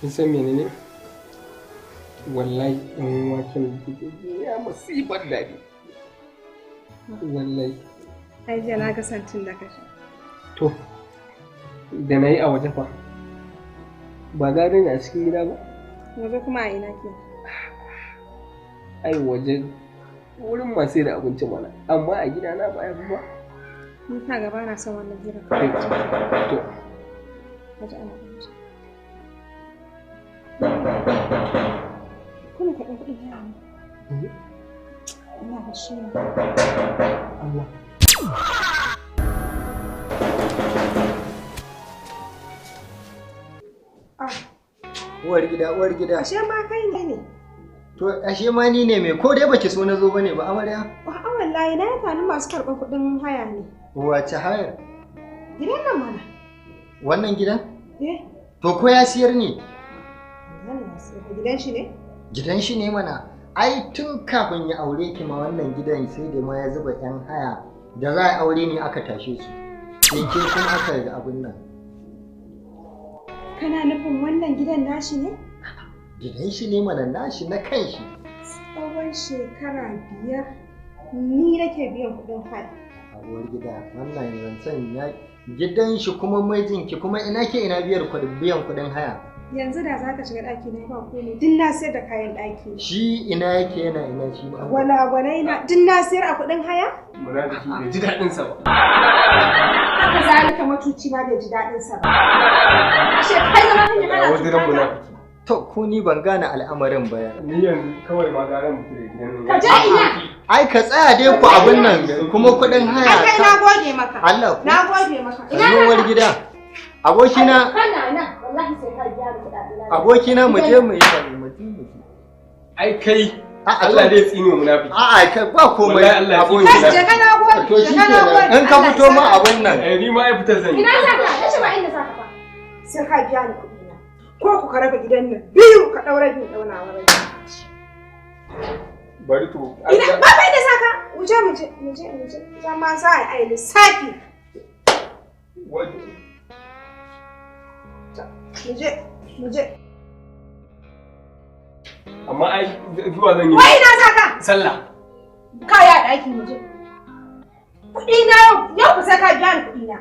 Kin san menene? Wallahi ɗan waken da kike ya masifar daɗi. Wallahi. Ai jiya na ga santin da ka sha. To, da na yi a waje fa, ba gare ni a cikin gida ba? Waje kuma a ina ke? Ai waje wurin masu da abinci mana, amma a gida na ba ya fi ba. Ni ka gaba na son wannan hira. To. Waje ana abinci. Kuma karɓar kuɗin haya ne. Ina da shi ne. Allah. Uwar gida, uwar gida. Ashe ma kai ne ne. To ashe ma ni ne mai ko dai baki so na zo bane ba amarya? A'a wallahi na yi tunanin masu karɓar kuɗin haya ne. Wace hayar? Gidan nan mana. Wannan gidan? Eh. To ko ya siyar ne? Gidan shi ne? Gidan shi ne mana. Ai tun kafin ya aure ki ma wannan gidan sai da ma ya zuba yan haya da za a aure ne aka tashe su. Sai ke kuma aka yi abin nan. Kana nufin wannan gidan nashi ne? Gidan shi ne mana, nashi na kan shi. Tsawon shekara 5 ni nake biyan kuɗin haya. Uwar gida, wannan zancen ya gidan shi kuma mijinki kuma ina ke ina biyan kuɗin haya. Yanzu da za ka shiga ɗaki na ba komai, duk na sayar da kayan ɗaki. Shi ina yake yana ina shi ma. Gwalagwalai na duk na sayar a kuɗin haya? Munafiki bai ji daɗin sa ba. Haka zalika matuci ma bai ji daɗin sa ba. Ashe kai zama kake kana cuta munafiki. To ko ni ban gane al'amarin ba. Ni yanzu kawai ma gara mutu da gidan nan. Ka je ina. Ai ka tsaya dai ku abin nan kuma kuɗin haya. Ai kai na gode maka. Allah ku. Na gode maka. Ina uwar gida. Abokina. Kana nan wallahi sai ka biya ni kuɗaɗe na. Abokina mu je mu yi mu je mu. Ai kai Allah dai tsine munafiki. A'a kai ba komai. Aboki. Kai je kana gode. To shi kenan in ka fito ma abin nan. Eh ni ma ai fitar zan yi. Ina za ka? Kace ba inda za ka ba. Sai ka biya ni kuɗi na. Ko ku ka raba gidan nan biyu ka ɗaura biyu ɗaunawa rai. Bari to. Ina ba ba inda za ka? Mu je mu je mu je mu je. Zama za a yi lissafi. Mu je mu je. Amma ai zuwa zan yi. Wai ina za ka? Sallah. Kaya ɗaki mu je. Kuɗi na yau, yau ku sai ka biya ni kuɗi na.